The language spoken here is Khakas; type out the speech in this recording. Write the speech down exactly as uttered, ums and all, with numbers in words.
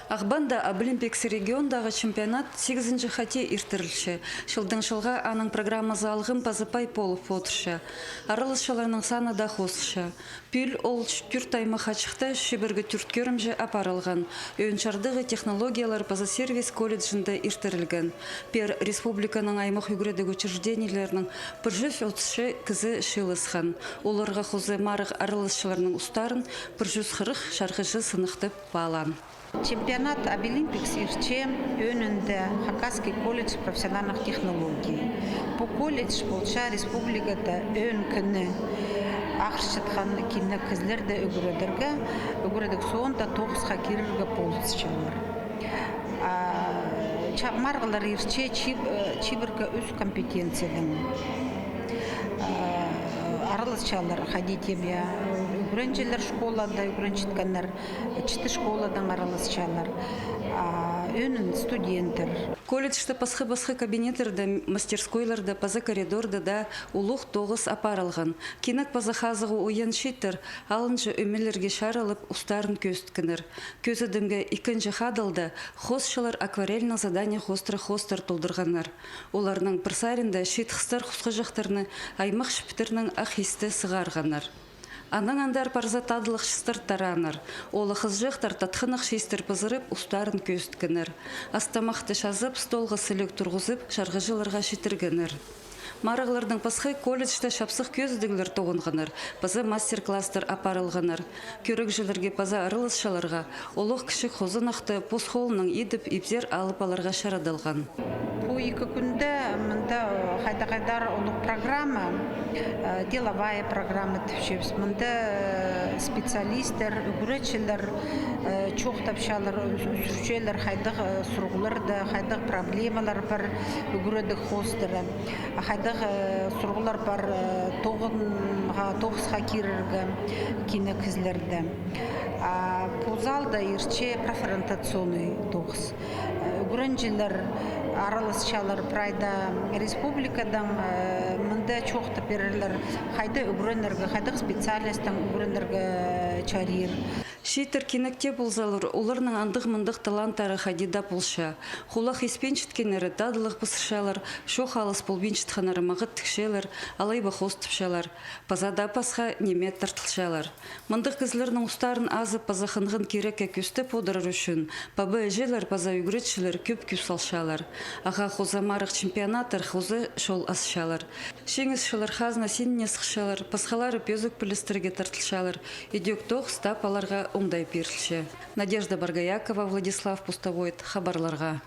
Ағбанда Аблимпикс региондағы чемпионат сигізінҷі хати иртірілче. Чылдаң чылға аның программазы алғым паза пай полып одырча. Араласчыларның саны даа хозылча. Пӱӱл ол тӧрт аймах ачыхта чибіргі тӧрт кӧрімҷі апарылған. Ӧӧн чардығы технологиялар паза сервис колледжінде иртірілген. Пеер республиканың аймах ӱгредіг учреждениелерінең пір чӱс отыс кізі чыылысхан. Оларға хоза марығ араласчыларның устарын пір чӱс хырых чарғыҷы сыныхтап паалаан. Чемпионат Аблимпикс иртче ӧӧнінде Хакасский колледж профессиональных технологий. Пу колледж полча республикада ӧӧн кіні ағырчатхан кинек кізілерді ӱгредерге, ӱгредіг соонда тоғысха кирерге полысчалар. А, ча-, марығлар иртче чиб-, э, чибіргі ӱс компетенциядең. А, араласчалар, хайди тим, я, ӱгренҷілер школада ӱгренчеткеннер, читі школадаң араласчалар, а, ӧӧнін студенттер. Колледжте пасха-пасха кабинеттерде, мастерскойларда паза коридорда даа улуғ тоғыс апарылған. Кинек паза хазығ уйан чииттер алынҷа ӧмелерге чарылып, устарын кӧзіткеннер. Кӧзідімге ікінҷі хадылда хосчылар акварельнің задание хоостыра хоостар толдырғаннар. Оларның пір саринда чиит хыстар хусхаҷахтарны аймах чіптернең ах исте сығарғаннар. Анаң андар парза тадылығ чыстар тарааннар. Ол ах хызыҷахтар татхынах чиистер пызырып, устарын кӧзіткеннер. Ас-тамахты чазап, столға сіліг турғызып, чарғыҷыларға читіргеннер. Марығлардаң пасха колледжте чапсых кӧзідіглер тоғынғаннар, паза мастер-класстар апарылғаннар. Кӧрігҷілерге паза араласчыларға олох кічіг хозанахты пос холынаң идіп, ибзер алып аларға чарадылған. Пу ікі кӱнде мында, э, хайда-хайдар улуғ программа, э, деловая программа тіпчебіс. Мында, э, специалисттер, ӱгретчілер, э, чоохтапчалар, ӱс-, ӱзӱрчелер, хайдағ, э, сурығларда, хайдағ проблемалар пар ӱгредіг хоостыра, хайдағ, э, сурығлар пар, э, тоғынға, тоғысха кирерге кинек кізілерді. А пу залда иртче профориентационный тоғыс. Ӱгренҷілер араласчалар прайда республикадаң, э, мында чоохтап пирерлер, хайда ӱгренерге, хайдағ специальностьтаң ӱгренерге чарир. Чииттер кинекте ползалар, оларның андағ-мындағ таланттары хайди даа полча. Хулах испинчеткеннері тадылығ пызырчалар, чоох алыс полбинчатханнары мағат тікчелер, алай ба хоостапчалар. Паза даа пасха ниме тартылчалар. Мындағ кізілернің устарын азып, паза хынған кирекке кӧстеп одырар ӱчӱн паба-іҷелер паза ӱгретчілер кӧп кӱс салчалар. Ағаа хоза марығ чемпионаттар хоза чол асчалар. Чиңісчілер хазна синіне сыхчалар, пасхалары пӧзік пілістерге тартылчалар. Ідӧк тоғыс тап аларға оңдай пирілче. Надежда Боргоякова, Владислав Пустовоит, хабарларға.